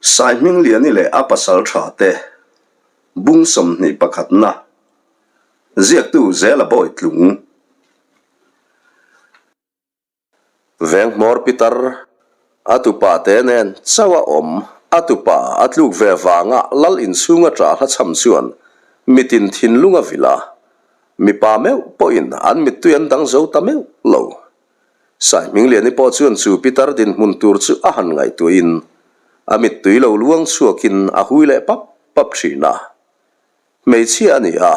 Saihmingliani leh a pasal tha te bung 21 na ziaktu Zela Bawitlung. Venghmawr pitar a tupa te nen chauh a awm, a tupa a tluk ve vanga lal inchhunga ṭah hla chham chuan mitin thinlung a vilh a, mipa meuh pawhin an mittui an dang zo ta meuh lo. Saihmingliani pawh chuan chu pitar dinhmun tur chu a han ngaihtuahin a mittui lo luang chhuakin a hui leh pap pap thin a. Hmeichhia a ni a,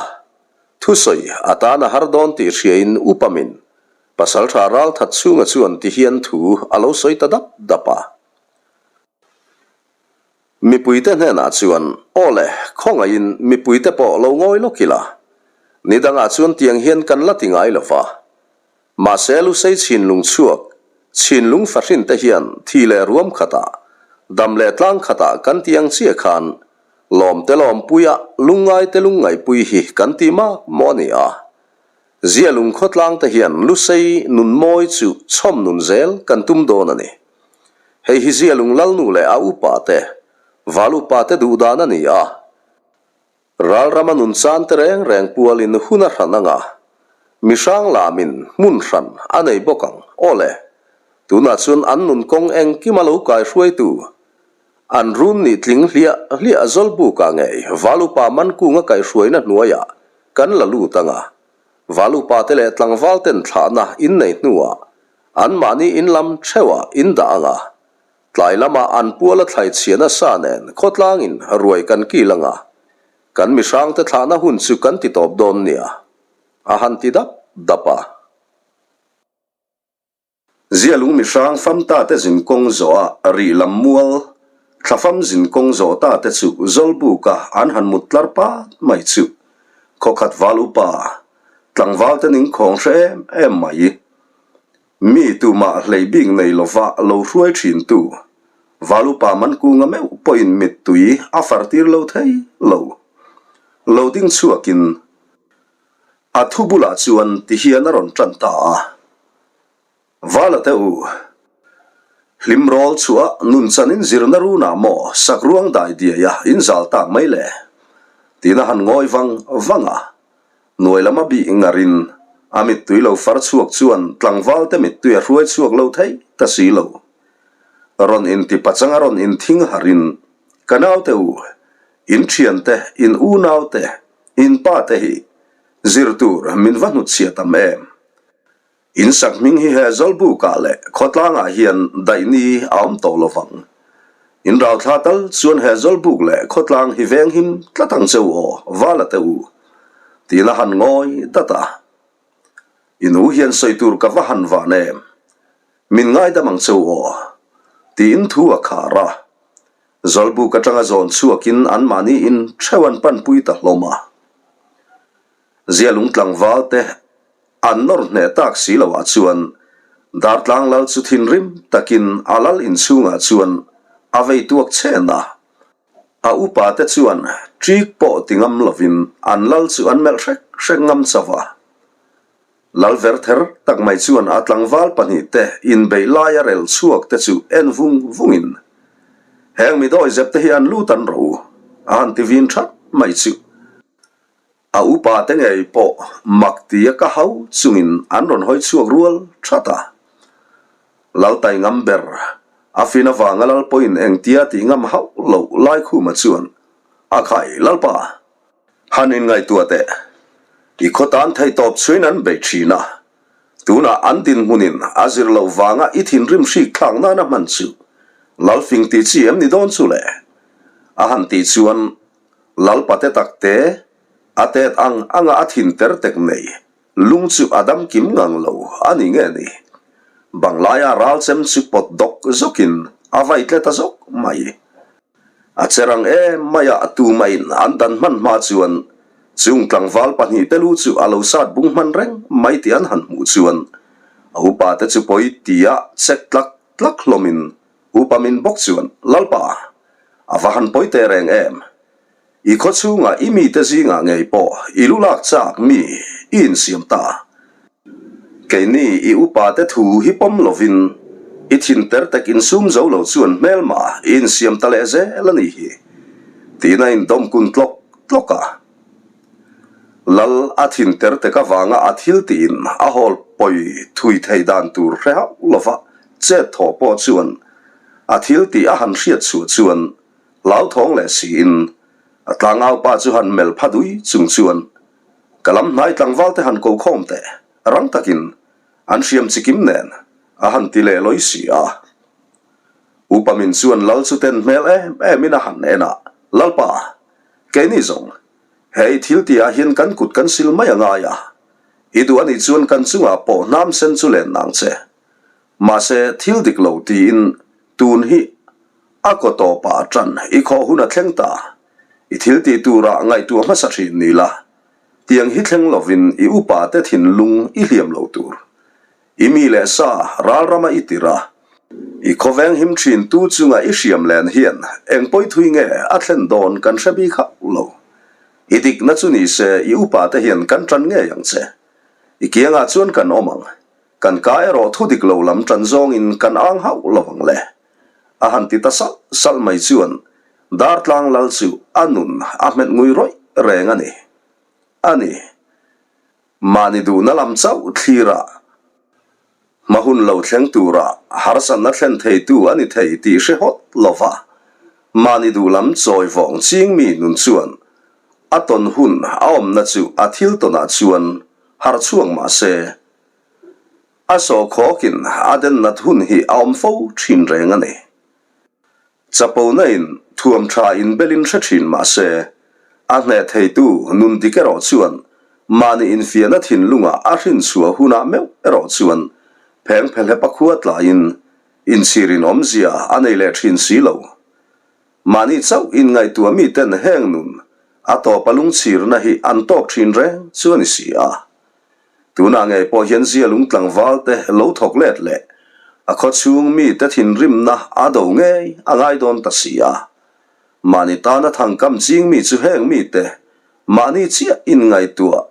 thusawi a tan a har dawn tih hriain upamin Pasaltha Ralthat chhunga chuan tihian thu a lo sawi ta dap dap a. Mipuite hnenah chuan, Aw le, khawngaihin mipuite pawh lo ngawi lawk ila. Ni dangah chuan tiang hian kan la ti ngai lo va. Mahse Lusei chhinlung chhuak, chhinlung fahrin te hian thi leh ruam khatah, dam leh tlang khatah kan ti ang chiah khan lawmte lawmpuia lungngaite lungngaihpui hi kan ti mak maw a ni a. Zia lung khawtlang te hian Lusei nun mawi chu chhawm nun zel kan tum dawn a ni. Hei hi Zia lung lalnu leh a upa te, val upa te duh dan a ni a. Ralrama nun chan te reng reng pualin hun a hran anga, mi hrang lamin hmun hran a nei bawk ang. Aw le, tunah chuan an nun kawng engkima lo kai hruaitu, an run nih tling hliah hliah Zawlbukah ngei val upa Mankunga kaihhruaina hnuaiah kan la lut anga, val upa te leh tlangval ten thlahna in nei hnuah anmahni in lam theuhah in dah anga, Tlai lamah an puala thlai chhia nasa nen khawtlangin ruai kan kil anga, kan mihrangte thlahna hun chu kan ti tawp dawn nia, a han ti dap dap a. Zialung mihrang famta te zinkawng zawh a rih lam mual, thlafam zinkawng zawh ta te chu Zawlbuka an han mut tlar pat mai chu khawkhat val upa tlangval te ning khawng hre em em mai. Mi tumah hlei bik nei lova lo hruai thintu Valupa Mankunga meuh pawhin mittui a far tir lo thei lo. Lo ding chhuakin a thu bulah chuan tihian a rawn tan ta a, Vala te u, hlim rawl chhuah nun chanin zirna runah maw sakruang dai diaia in zal tak mai le? Tiin a han ngawi vang vang a. Hnuai lama bih ngarin a mittui lo far chhuak chuan tlangvalte mittui a hruai chhuak lo thei ta si lo. Rawn inti pachanga rawn inthing harin, Ka naute u, in thiante, in unaute, in pate hi zir tur min va hnutchhia tam em? In sak hming hi he Zawlbukah leh khawtlangah hian daih ni a awm tawh lo vang. In rauthla tal chuan he Zawlbuk leh khawtlang hi veng him tlat ang che u aw, Vala te u. Tiin a han ngawi dat a. In u hian sawi tur ka va han van em. Min ngaidam ang che u aw. Tiin thu a khar a. Zawlbuk atanga zawn chhuakin anmahni in theuh an panpui ta hlawm a. Zialung tlangval te an nawr hneh tak si lo ah chuan Dartlang lal chu thinrim takin a lal inchhungah chuan a vei tuak chen a. A upa te chuan ṭik pawh ti ngam lovin an lal chu an melh hrek hrek ngam chauh a. Lal ver ther tak mai chuan a tlangval pahnihte inbeih laia rel chhuak te chu en vung vungin, Heng mi dawizep te hi an lut an ro a han ti vin that mai chu. A upa te ngei pawh mak tia ka hau chungin an rawn hawi chhuak rual that a. Laltai ngam ber, a fin avanga lal pawhin engtia tih ngam hauh loh Laikhuma chuan, A khai, Lalpa! Han inngaihtuah teh. I khaw tan theihtawp chhuin an bei thin a. Tunah an dinhmunin a zir loh vanga i thinrim hrik thlak nana hman chu Lalfing tih chi em ni dawn chu le? A han tih chuan Lalpa te tak te, a tet ang anga a thin ter tek nei, lung chu a dam kim ngang lo a ni nge ni? Banglaia ral chem chu pawt dawk zawkin a vai tle ta zawk mai. A che rang em mai a, tumahin an dan hman hma chuan chung tlangval pahnihte lu chu a lo sat bung hman reng mai tih an han hmuh chuan a upate chu pawi tia chek tlak tlak hlawmin Upa min bawk chuan, Lalpa, a va han pawi teh reng em? I khaw chhungah i mite zingah ngei pawh i lu lak chak mi i insiam ta. Keini i upate thu hi pawm lovin I thin ter tek insum zo lo chuan hmelma i insiam ta leh zel a nih hi, tiin a indawm kun tlawk tlawk a. Lal a thin ter tek avanga a thil tiin a hawl pawi thui thei dan tur hre hauh lova chet thawh pawh chuan a thil tih a han hriat chhuah chuan hlauthawng leh siin a tlangaupa chu han melh pha dui chung chuan ka lam hnai tlangval te han ko khawm teh rang takin An hriam chikim nen a han ti leh lawi si a. Upa min chuan Lal chu ten hmel em em in a han en a, Lalpa, keini zawng, he i thil tih ah hian kan kut kan sil mai a ngai a, i duh a nih chuan kan chungah pawh hnam sen chu len nang che. Mahse, thil dik lo tiin tun hi a kaw tawpah ṭan i khawh hun a thleng ta, i thil tih turah ngaihtuah hmasa ṭhin ni la, Tiang hi thleng lovin i upa te thinlung i hliam lo tur. I mi leh sa ral rama i tir a, i khawveng him thin tu chunga i hriam len hian eng pawi thui nge a thlen dawn kan hre bik hauh lo. I dikna chu ni se i upa te hian kan tan ngei ang che. I kiangah chuan kan awm ang. Kan ka erawh thu dik lo lam tan zawngin kan ang hauh lo ang le. A han ti ta salh salh mai chuan Dartlang lal chu a nun a hmet ngui rawih reng a ni. A ni. Mahni duhna lam chauh thlirah hma hun lo thleng tura harsatna thlen theitu a ni thei tih hre hawt lova mahni duh lam chawi vawng ching mi nun chuan a tawn hun a awmna chu a thil tawnah chuan harh chhuak mah se a sawhkhawkin a den nat hun hi a awm fo thin reng a ni. Chapona in thuam tha in belin hre thin mah se, a hneh theitu nun dik erawh chuan mahni infiahna thinlunga a hrin chhuah hunah meuh erawh chuan pheng phelhep a khua tlaiin inchhirin awmzia a nei leh thin si lo. Mahni chauh inngaihtuah miten heng nun a tawpa lungchhirna hi an tawk thin reng chu a ni si a. Tunah ngei pawh hian Zialung tlangval te lo thawk let leh a khawchhung mi te thinrimna a do ngei a ngai dawn ta si a. Mahni tana thangkam ching mi chu heng mi te mahni chiah inngaihtuah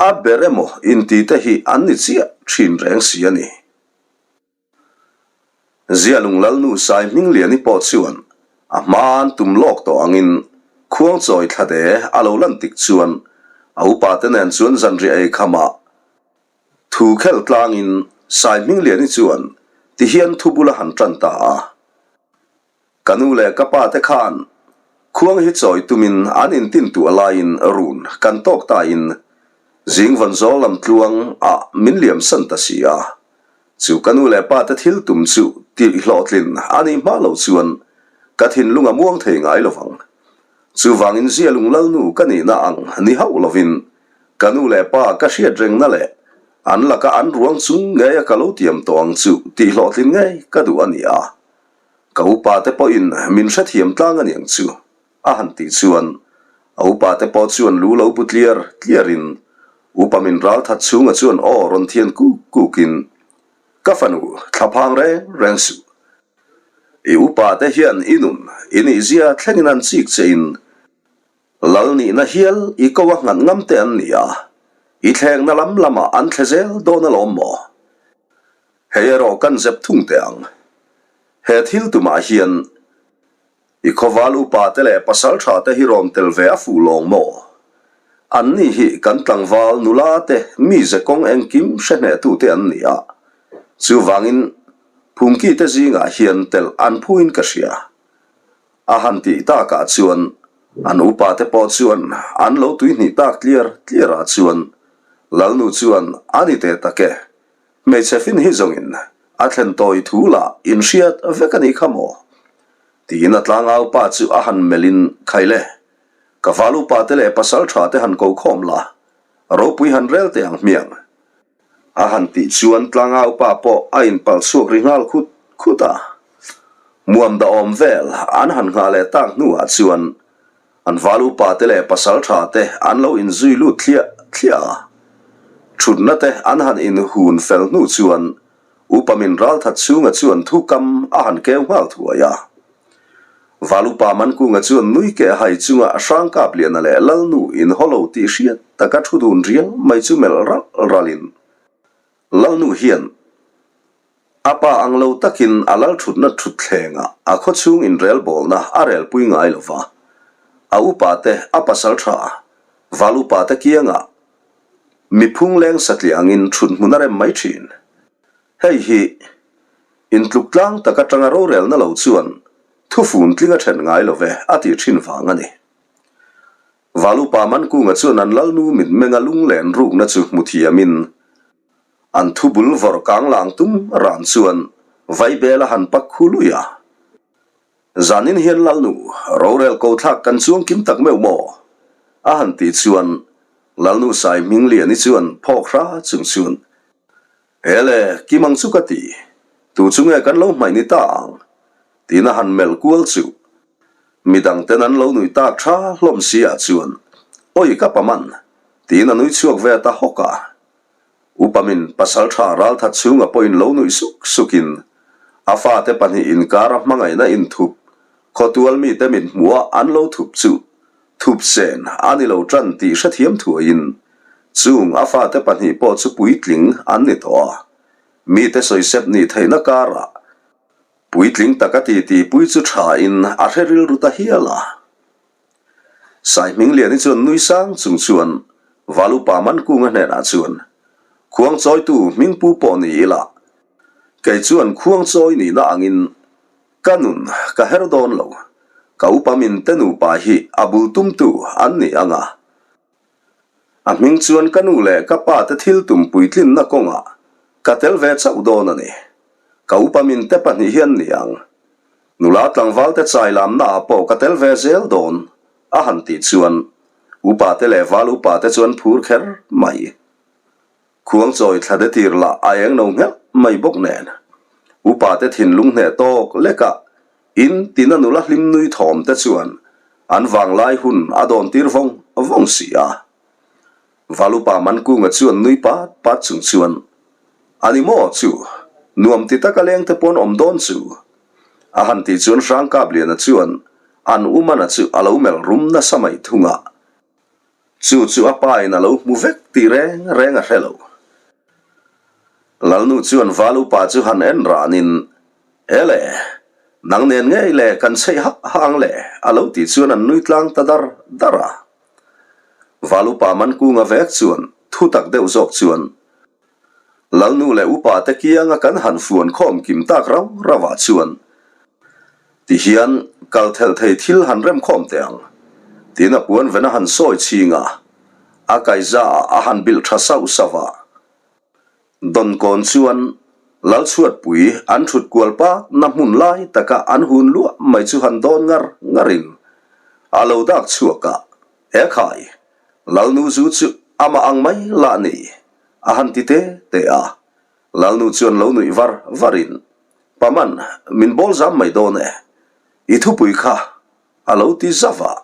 a ber emaw inti te hi an ni chiah thin reng si a ni. Zialung Lalnu Sai Hmingliani pawh chuan a hmaan tum lawk tawh angin Khuangchawi thlade a lo lan tik chuan a upate nen chuan zanriah ei khamah thu khel tlangin Sai Hmingliani chuan tihian thu bul a han tan ta a. Ka nu leh ka pa te khan khuang hi chawi tumin an intin tuah laiin run kan tawk tain zing vawn zawl lam tluang ah min liam san ta si a. Chu ka nu leh pa te thil tum chu tih hlawhtlin a nih hma lo chuan ka thinlung a muang thei ngai lovang. Chuvangin Zialung Lalnu ka nihna ang ni hauh lovin ka nu leh pa ka hriat rengna leh an laka an ruang chung ngeia ka lo tiam tawh ang chu tih hlawhtlin ngei ka duh a ni a. Ka upa te pawhin min hrethiam tlang a niang chu, a han tih chuan a upa te pawh chuan lu lo bu tliar tliarin upa min ral that chhunga chuan aw rawn thian kuk kukin, Ka fanu thlaphang reng reng suh. I upa te hian i nun i nihzia thlengin an chik chein Lal nihna hial i ko a nghat ngam te an ni a, i thlengna lam lamah an thle zel dawn alawm maw? Hei erawh kan zep thung teh ang. He thil tumah hian i khawval upa te leh pasal tha te hi rawn tel ve a fuh lawng maw? An ni hi kan tlangval nula te mize kawng engkim hre hnehtu te an ni a, chuvangin phungki te zingah hian tel an phuin ka hria. A han tih takah chuan an upa te pawh chuan an lo tuihnih tak tliar tliarah chuan Lalnu chuan a ni teh tak e, hmeichhe fin hi zawngin a thlen tawi thu lah inhriat vek a nih kha maw? Tiin a tlangau pa chu a han melhin Khaile, ka val upa te leh pasal tha te han ko khawm la, ropui han rel teh ang hmiang. A han tih chuan tlangau pa pawh a inpalh chhuak ri nghal khut khut a. Muam dahawm vel an han nghah leh tak hnuah chuan an val upa te leh pasal tha te an lo inzui lut thliah thliah a. Thutna te an han inhun fel hnu chuan upa min ralthat chhunga chuan thukam a han keu nghal thuai a. Valupa Mankunga chuan nui keh hai chunga Hrangkapliana leh Lalnu inhaw lo tih hriat taka thu dun rial mai chu melh ralh ralhin Lalnu hian. A pa ang lo takin a lal thutna thutthlengah a khawchhung inrelbawlna a relpui ngai lo va. A upate a pasal tha, val upate kiangah miphung leng satliah angin thut hmun a rem mai thin. Hei hi intluk tlang tak atanga rorelna lo chuan thufun tling a then ngai lo ve a tih thin vang a ni. Val upa Mankunga chuan an lalnu mitmenga lunglen rukna chu hmu thiamin An thu bul vawrh kang lang tum ran chuan Vaibel a han pak khu lui a. Zanin hian Lalnu, rorel ko thlak kan chuang kim tak meuh maw? A han tih chuan Lalnu Sai Hmingliani chuan phawk hra chung chuan, Ele, kim ang chu ka ti. Tu chu nge kan lo hmaih ni ta ang? Tiin a han melh kual chu. Midang ten an lo nuih tak tha hlawm si ah chuan, Awi ka pa man! Tiin a nui chhuak ve ta hawk a. Upamin pasal tha ralthat chhunga pawhin lo nuih suk sukin a fate pahnih inkara hmangaihna inthup khawtual mite mit hmuha an lo thup chu thup sen a ni lo tan tih hrethiam thuaiin chung a fate pahnih pawh chu puitling an ni tawh a, mite sawisep nih theihna karah puitling taka titipui chu thain a hre rilru ta hial a. Saihmingliani chuan nui sang chung chuan Valupa Mankunga hnenah chuan, Khuangchawitu hmingpu pawh ni ila, kei chuan khuangchawi nihna angin ka nun ka her dawn lo, ka upa min te nupa hi a bul tumtu an ni ang a. A hming chuan ka nu leh ka pa te thil tum puitlinna kawngah ka tel ve chauh dawn a ni. Ka upa min te pahnih hian ni ang. Nula tlangval te chai lamna ah pawh ka tel ve zel dawn a han tih chuan upa te leh val upa te chuan phur kher mai. Khuangchawi thla de tir lah a eng no nghelh mai bawk nen. Upa te thinlung hneh tawk lek a in tina nula hlim nui thawm te chuan an vanglai hun a dawn tir vawng vawng si a. Valupa Mankunga chuan nui pat pat chung chuan, A ni maw chu, nuam ti taka leng te pawn awm dawn chu. A han tih chuan Hrangkapliana chuan an umana chu a lo melh rum nasa mai thung a. Chu chu a pa in a lo hmu vek tih reng reng a hre lo. Lalnu chuan val upa chu han en ranin, Ele, nang nen ngei le kan chheih hah hah ang le, a lo tih chuan an nui tlang ta dar dar a. Val upa Mankunga vek chuan thu tak deuh zawk chuan, Lalnu leh upa te kianga kan han fuan khawm kim tak rau rau ah chuan ti hian kal thelh thei thil han rem khawm teh ang tiin a puan ven a han sawi chhing a, a kaiza ah a han bilh tha sauh sauh a. Dawnkawn chuan Lalchhuatpui an thut kual pak na hmun lai taka an hun luah mai chu han dawn ngar ngar in a lo dak chhuak a, He khai, Lalnu zu chu amah ang mai lah ni, a han ti te te a. Lalnu chuan lo nuih var varin, Paman, min bawl zam mai dawn e. I thupui kha a lo ti zauh a.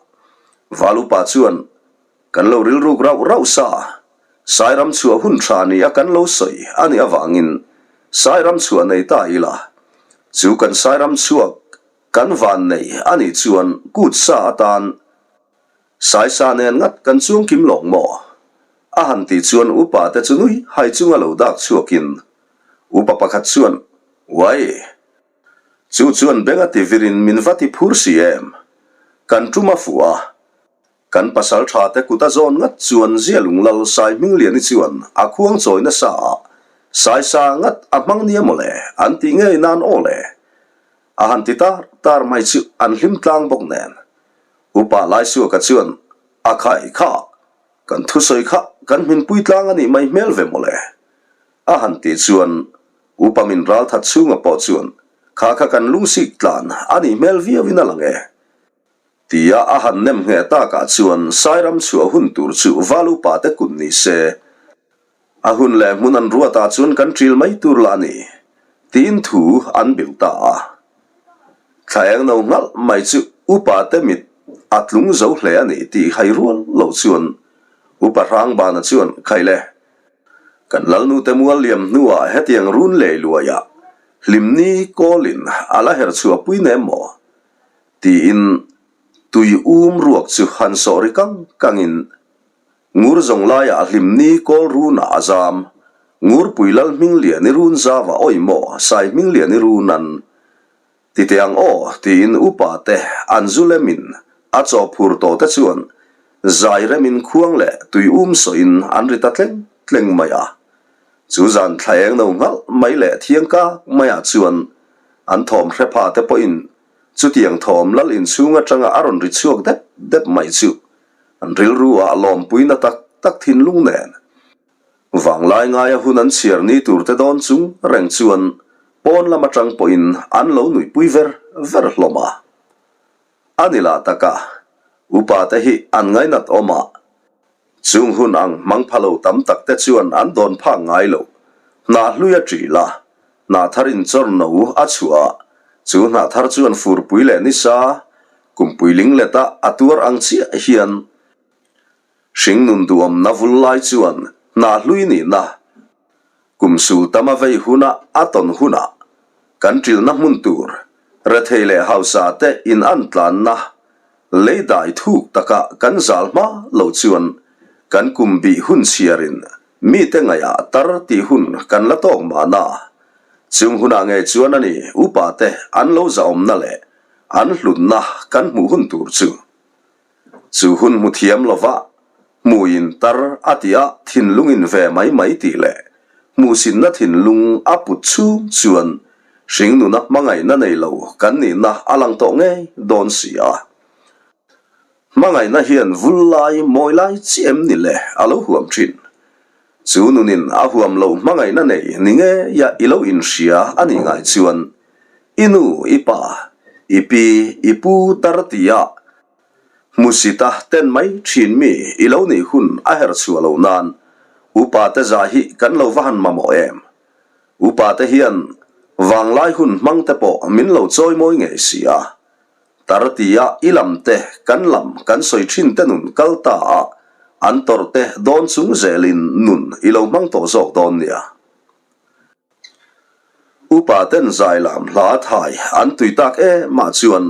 Valupa chuan, Kan lo rilruk rauh rauh sa, Sairam chhuah hun tha ni a kan lo sawi a nih avangin Sairam chhuah nei ta ila, chu kan Sairam chhuak kan van nei a nih chuan kut sa atan Saisa nen ngat kan chuang kim lawng maw? A han tih chuan upa te chu nui hai chunga lo dak chhuakin upa pakhat chuan, Uai! Chu chuan beng a ti virin min va ti phur si em? Kan tum a fuh a, kan pasal tha te kut a zawn ngat chuan Zialung Lal Sai Hmingliani chuan a khuang chawi nasa a, Saisa ngat a hmang nia mawle an tih ngei nan aw le. A han ti tar tar mai chu an hlim tlang bawk nen. Upa Laisuaka chuan, A khai kha, kan thusawi kha kan hminpui tlang a nih mai hmel ve mawle. A han tih chuan Upa min ralthat chhunga pawh chuan, Kha kha kan lungsik tlan a nih hmel viauin a lang e. Tia a han nem ngheh takah chuan Sairam chhuah hun tur chu Val upa te kut ni se, A hun leh hmun an ruatah chuan kan ṭil mai tur lah a ni, tiin thu an bilh ta a. Thla eng no nghalh mai chu upa te mit a tlung zo hle a ni tih hai rual lo chuan Upa Hrangbana chuan Khai le, kan Lalnute mual liam hnuah hetiang run lei luaiah hlimni kawlin a la her chhuah pui nem maw? tiin tui um ruak chu han sawh ri kang kangin Ngur zawng laiah hlimni kawl runah a zam. Ngurpui Lal Hmingliani run zauah awi maw Sai Hmingliani run an ti teh ang aw tiin upa te an zu lemin a chaw phur tawh te chuan zai remin khuang leh tui um sawiin an ri ta tleng tleng mai a. Chu zan thla eng no nghalh mai leh thiang kak maiah chuan an thawm hre pha te pawhin chutiang thawm lal inchhung atanga a rawn ri chhuak dep dep mai chu an rilru ah lawmpuina tak tak thinlung nen Vanglai ngaia hun an chhiar ni tur te dawn chung reng chuan pawn lam atang pawhin an lo nuihpui ver ver hlawm a. A ni lah taka, upa te hi an ngainat awm a, chung hun ang hmang pha lo tam tak te chuan an dawn phak ngai lo. Hnah hlui a ṭil a, hnah thar in chawr no a chhuah a, chu hnah thar chuan furpui leh nisa kumpui linglet a a tuar ang chiah hian Hringnun duhawmna vul lai chuan hna hlui nihna, kum sul tam a vei huna a tawn hunah kan ṭilna hmun tur rethei leh hausa te in an tlanna lei dai thuk taka kan zal hma lo chuan kan kum bih hun chhiarin mite ngaihah tar tih hun kan la tawk mahna. Chung hunah ngei chuan a ni upa te an lo zahawmna leh an hlutna kan hmuh hun tur chu. Chu hun hmu thiam lova hmuin tar a tih a thinlungin ve mai mai tih leh hmuhsinna thinlung a put chhung chuan hringnuna hmangaihna nei lo kan nihna a lang tawh ngei dawn si a. Hmangaihna hian vul lai mawi lai chi em ni le a lo huam thin. Chu nunin a huam loh hmangaihna nei ni ngeia i lo inhria a nih ngai chuan i nu, i pa, i pi, i pu tar tia Hmusita ten mai thin mi i lo nih hun a her chhuah loh nan upa te zah hi kan lo va han mamawh em? Upa te hian vanglai hun hmang te pawh min lo chawi mawi ngei si a. Tar tia i lam te kan lam kan sawi thin te nun kal ta a an tawrh te dawn chung zelin nun i lo hmang tawh zawk dawn nia. Upa ten zai lam hla thai an tui tak em ah chuan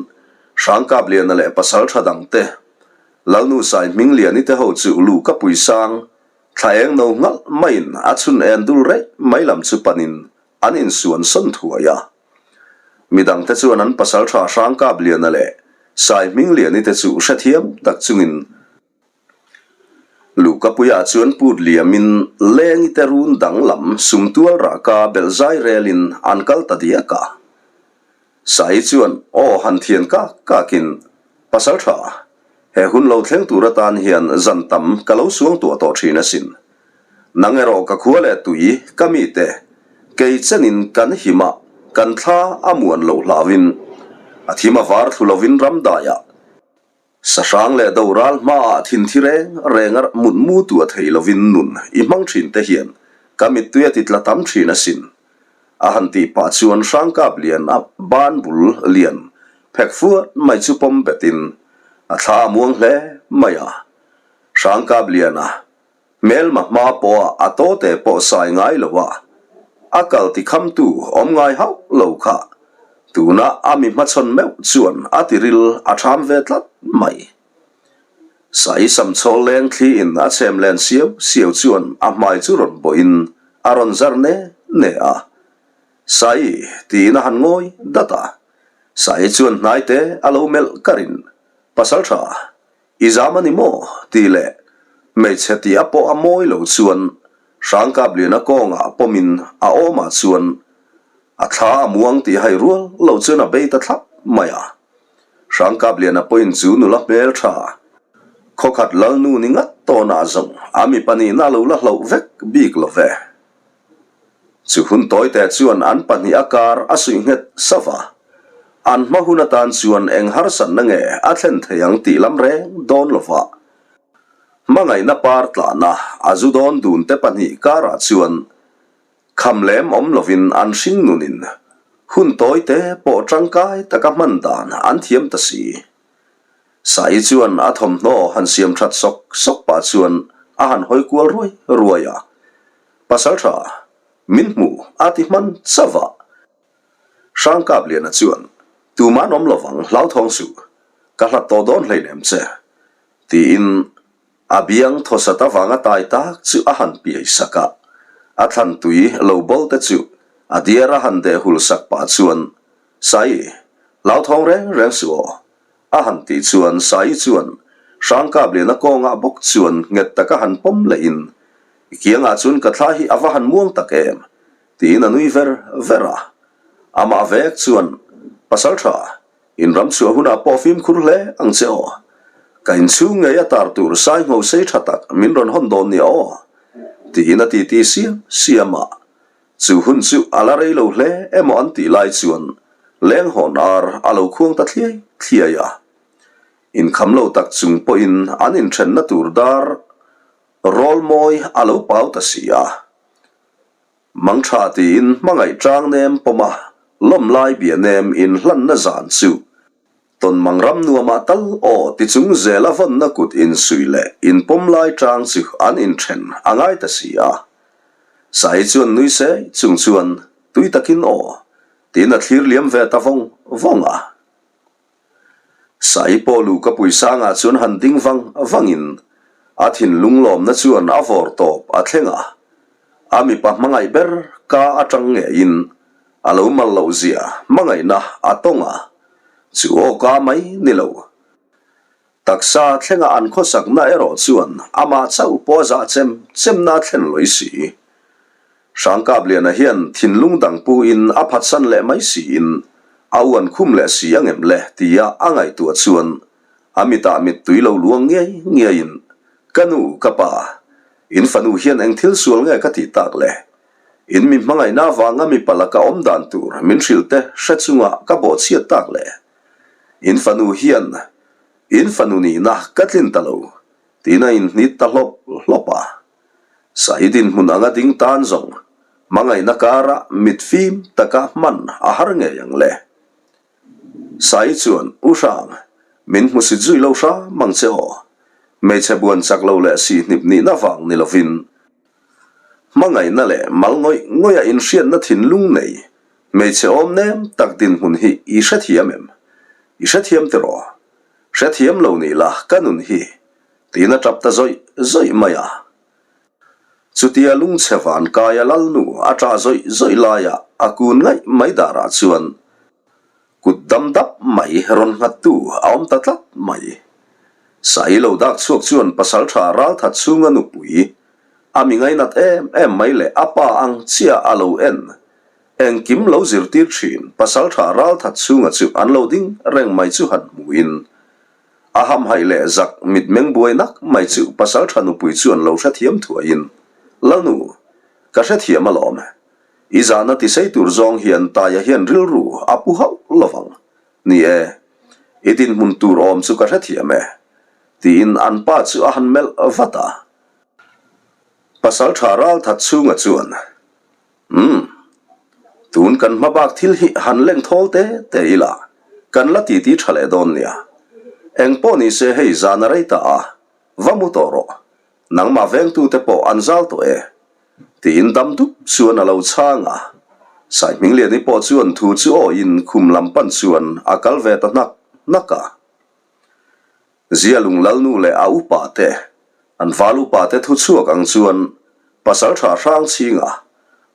Hrangkapliana leh pasal tha dang te, Lalnu Sai Hmingliani te ho chu luhka pui sang thla eng no nghalh maiin a chhun en dul rei mai lam chu panin an insuan sawn thuai a. Midang te chuan an pasal tha Hrangkapliana leh Sai Hmingliani te chu hrethiam tak chungin Luhkapuiah chuan put liamin lengi te run danglam sumtual rahka belh zai relin an kal ta diak a. Sai chuan aw han thian kak kakin, Pasal tha, he hun lo thleng tur atan hian zan tam ka lo suang tuah tawh thin asin. Nang erawh ka khua leh tui ka mite, kei chenin kan him a, kan thla a muan loh hlauin, a thim a var thlu lovin ramdaiah, Sahrang leh doral hmaah thinthi reng reng a mut mu tu a thei lovin nun i hmang thin te hian ka mittui a ti tla tam thin asin. A han tih pah chuan Hrangkap lian a ban bul lian phek fuat mai chu pawm betin a thla a muang hle mai a. Hrangkap lian a Hmelma hma pawha a tawte pawh sai ngai lo a, a kal ti khamtu awm ngai hauh lo kha tuna a mi hmachhawn meuh chuan a tiril a ṭham ve tlat mai. Sai samchhawl leng thliin a chhem len siau siau chuan a hmai chu rawn bawhin a rawn zar ne ne a. Sai tiin a han ngawi dat a, Sai chuan hnaite a lo melh karin Pasalṭha I zam a ni maw? tih leh hmeichhe tih a pawh a mawi lo chuan Hrangkapliana kawngah pawmin a awmah chuan a thla a muang tih hai rual lo chuan a bei ta thlap mai a. Hrangkapliana pawhin chu nula hmel tha khawkhat lalnu ni ngat tawnah zawng a mipa nihna a lo la hlauh vek bik lo ve. Chu hun tawite chuan an pahnih a kar a suih nghet sauh a, an hma hun atan chuan eng harsatna nge a thlen thei ang tih lam reng dawn lo va. Hmangaihna par tlahna a zu dawn dun te pahnih karah chuan kham lem awm lovin an hring nunin hun tawite pawh tangkai taka hman dan an thiam ta si. Sai chuan a thawmhnaw han siam that sawk sawk pah chuan a han hawi kual ruai ruai a. Pasal tha, min hmu a ti hman chauh a. Hrangkapliana chuan, Tuman awm lovang hlauthawng suh, ka hlat tawh dawn hleinem che, tiin a biang thawsat avanga tai tak chu a han piai sak a. A thlan tui lo bawl te chu a diar a han deh hul sak pah chuan, Sai, hlauthawng reng reng suh aw, a han tih chuan Sai chuan Hrangkapliana kawngah bawk chuan nghet taka han pawm lehin, I kiangah chuan ka thla hi a va han muang tak em, tiin a nui ver ver a. Amah vek chuan, Pasal tha, in ram chhuah hunah pawh fimkhur hle ang che aw. Ka inchhung ngei a tar tur sai ngho sei tha tak min rawn hawn dawn nia aw, tiin a titi siam siam a. Chu hun chu a la rei lo hle emaw an tih lai chuan leng hawn ar a lo khuang ta thliai thliai a. Inkham lo tak chung pawhin an inthenna tur dar rawl mawi a lo pau ta si a. Mangtha tiin hmangaih tang nem pawm a, lawm lai bia nem inhlanna zan chu Tawnmang ram nuamah tal aw ti chung zela vawnna kut insuih leh inpawm lai tang chu an inthen a ngai ta si a. Sai chuan nui se chung chuan tui takin aw tiin a thlir liam ve ta vawng vawng a. Sai pawh luh ka pui sangah chuan han ding vang vangin a thinlung lawmna chuan a vawr tawp a thleng a. A mipa hmangaih ber ka atang ngeiin a lo mal loh zia hmangaihna a tawng a, chu aw ka mai ni lo. Taksa thlenga an khawsakna erawh chuan amah chauh pawh a zah chem chemna a thlen lawih si. Hrangkapliana hian thinlung dang puin a phatsan leh mai siin a uan khum leh si a ngem le tia a ngaihtuah chuan a mitah mittui lo luang ngiai ngiaiin, Ka nu, ka pa, in fanu hian eng thil sual nge ka tih tak le? In mi hmangaihna avanga mipa laka awm dan tur min hrilh te hre chunga ka bawhchhiat tak le? In fanu hian in fanu nihna ka tlin ta lo tiin a inhnit ta hlawp hlawp a. Sai dinhmun anga ding tan zawng hmangaihna kara mit fim taka hman a har ngei ang le. Sai chuan, U Hrang, min hmusit zui lo hram ang che aw. Hmeichhe buan chak lo leh si hnip nihna vang ni lovin, hmangaihna leh mal ngawih ngawih a inhriatna thinlung nei hmeichhe awm nem tak dinhmun hi i hrethiam em? I hrethiam tiraw? Hrethiam lo ni la ka nun hi Tiin a tap ta zawih zawih mai a. Chutia lungchhe van kaia lalnu a tah zawih zawih laia a kun ngaih mai darah chuan kut dam dap mai rawn nghattu a awm ta tlat mai. Sai lo dak chhuak chuan pasaltha ralthat chhunga nupui a mi ngainat em em mai leh a pa ang chiah a lo en engkim lo zirtir thin pasaltha ralthat chhunga chu an lo ding reng mai chu han hmuin A hamhaih leh zak mitmeng buai nak mai chu pasal tha nupui chuan lo hrethiam thuaiin, Lalnu, ka hrethiam alawm. I zahna tisei tur zawng hian Taia hian rilru a pu hauh lovang. Ni e, i dinhmun tur awm chu ka hrethiam e, tiin an pa chu a han melh vat a. Pasal tha ralthat chhunga chuan, Umm. Tun kan hma bak thil hi han leng thawl te te ila, kan la titi tha leh dawn nia. Eng pawh ni se hei zan a rei ta a, va mu tawh rawh. Nangmah vengtute pawh an zal tawh e. Tiin dam dup chuan a lo chhang a. Saihmingliani pawh chuan thu chu awiin khum lam pan chuan a kal ve ta hnak hnak a. Zialung Lalnu leh a upa te, an val upa te thu chhuak ang chuan Pasaltha Hrangchhinga,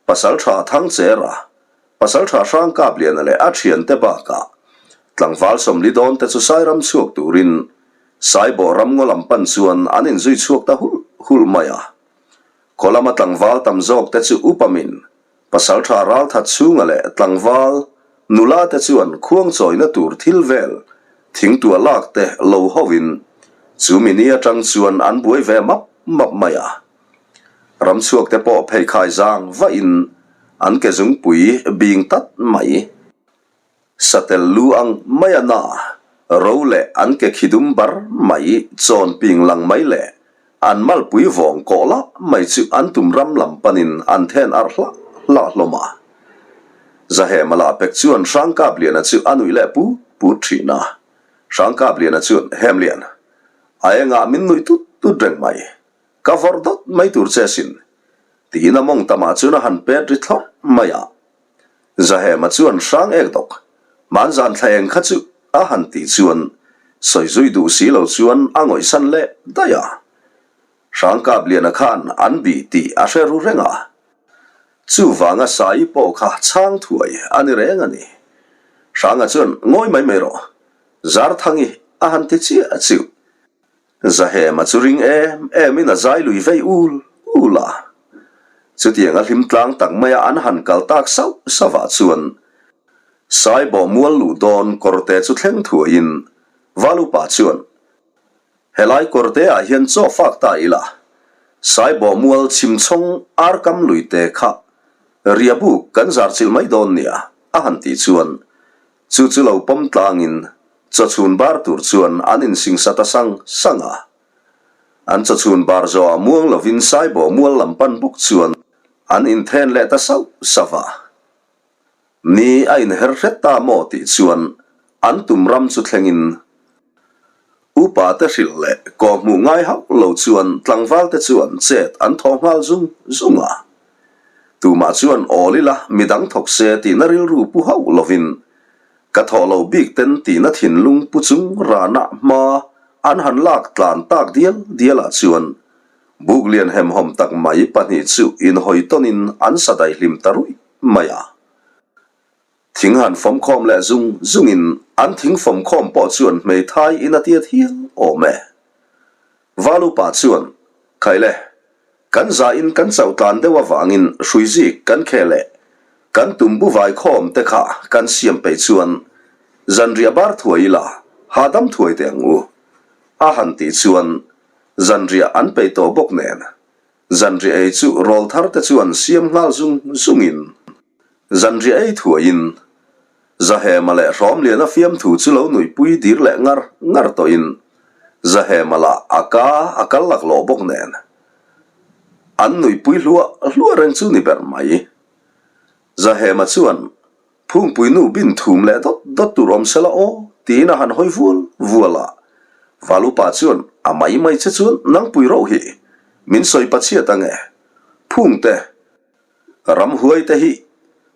Pasaltha Thangchera, Pasaltha Hrangkapliana leh a thiante bakah tlangval 40 dawn te chu Sairam chhuak turin Saibawh ramngaw lam pan chuan an inzui chhuak ta hulh hulh mai a. Khaw lama tlangval tam zawk te chu upamin Pasalṭha ralthat chhunga leh tlangval nula te chuan khuangchawina tur thil vel thingtuah lak te lo hovin chu mi ni atang chuan an buai ve map map mai a. Ramchhuak te pawh pheikhai zang vahin an ke zungpui bing tat mai. Satel lu ang mai a na, ro leh an ke khi dum bar mai, chawn ping lang mai leh an malpui vawng kawh lah mai chu an tum ram lam panin an then arh hlah hlah hlawm a. Zahema lah pek chuan Hrangkapliana chu a nuih leh put put thin a. Hrangkapliana chuan, Hemlian, a engah min nuih tut tut reng mai. Ka vawrh dawt mai tur che sin, tiin a mawng tamah chuan a han pet ri thlawrh mai a. Zahema chuan hrang ek dawk, hmanzan thla eng kha chu a han tih chuan sawi zui duh si lo chuan a ngawihsan leh daih a. Hrangkapliana khan an bih tih a hre ru reng a. Chuvanga Saii pawh kha chhang thuai a ni reng a ni. Hranga chuan ngawi mai mai rawh, Zarthangi a han ti chiah chiuh. Zahema chu ring em em in a zai lui vei ul ul a. Chutiang a hlim tlang tak maia an han kal tak sauh sauh ah chuan Saibawh mual luh dawn kawrte chu thleng thuaiin Valupa chuan Helai kawrte ah hian chaw fak ta ila Saibawh mual chhimchhawng arkam luite kha riabuk kan zar chilh mai dawn nia a han tih chuan Chu chu lo pawm tlangin chawchhun bar tur chuan an insingsa ta sang sang a. An chawchhun bar zawhah muang lovin Saibawh mual lam pan bawk chuan an inthen leh ta sauh sauh a. Ni a inher hret ta maw tih chuan an tum ram chu thlengin Upa te hrilh leh kawhhmuh ngai hauh lo chuan tlangval te chuan chet an thawh nghal zung zung a. Tumah chuan awl ila midang thawk se tihna rilru pu hauh lovin ka thawh loh bik ten tihna thinlung pu chung rana hma an han lak tlan tak dial dial ah chuan buk lian hemhawm tak mai pahnih chu inhawi tawnin an sa daihlim ta ruih mai a. Thing han fawmkhawm leh zung zungin an thing fawmkhawm pawh chuan hmeithai in a tiat hial awm e. Valupa chuan, Khaile, kan zahin kan chauh tlan deuh avangin hruizik kan khel e, kan tum bu vaikhawm te kha kan siam peih chuan zanriah bar thuai ila hahdam thuai teh ang u, a han tih chuan zanriah an peih tawh bawk nen Zanriah ei chu rawl thar te chuan siam nghal zung zungin zanriah ei thuaiin Zahema leh Hrawmliana fiamthu chu lo nuihpui dir leh ngar ngar tawhin Zahema lah a ka a kal laklawh bawk nen an nuihpui hluah hluah reng chu ni ber mai. Zahema chuan Phungpui nu bin thum leh dawt dawt tur awm sela aw tiin a han hawi vual vual a. Valupa chuan a mai mai che chuan nangpui roh hi min sawi pachhiat ange. Phungte, ramhuai te hi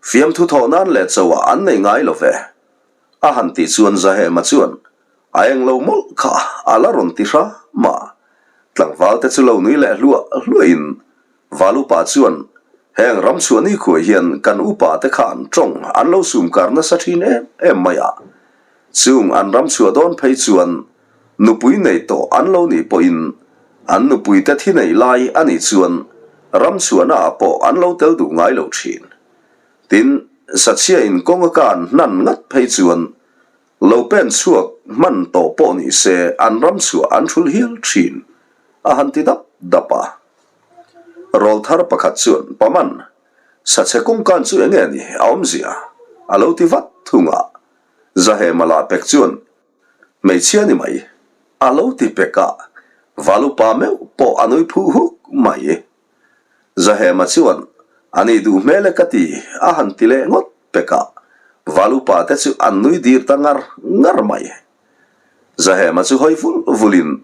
fiamthu thawh nan leh chauh ah an nei ngai lo ve. A han tih chuan Zahema chuan a eng lo mawlh kha a la rawn ti hram a. Tlangval te chu lo nui leh hluah hluah in Valupa chuan, Heng ram chhuah ni khuai hian kan upa te khan tawng an lo sumkar nasa thin em em mai a. Chung an ram chhuah dawn phei chuan nupui nei tawh an lo nih pawhin an nupui te thi nei lai a nih chuan ram chhuahna ah pawh an lo tel duh ngai lo thin. Tin, sachhia in kawng a kan hnan ngat phei chuan Lo pen chhuak hman tawh pawh ni se an ram chhuah an thul hial thin a han ti dap dap a. Rawl thar pakhat chuan Paman, sachhe kawngkan chu enge ni a awmzia? a lo ti vat thung a. Zahema lah pek chuan Hmeichhia ni mai a lo ti pek a, Valupa meuh pawh a nui phuh huk mai. Zahema chuan, A nih duh hmel e ka ti, a han ti leh ngawt pek a. Valupa te chu an nui dir ta ngar ngar mai. Zahema chu hawi vul vulin,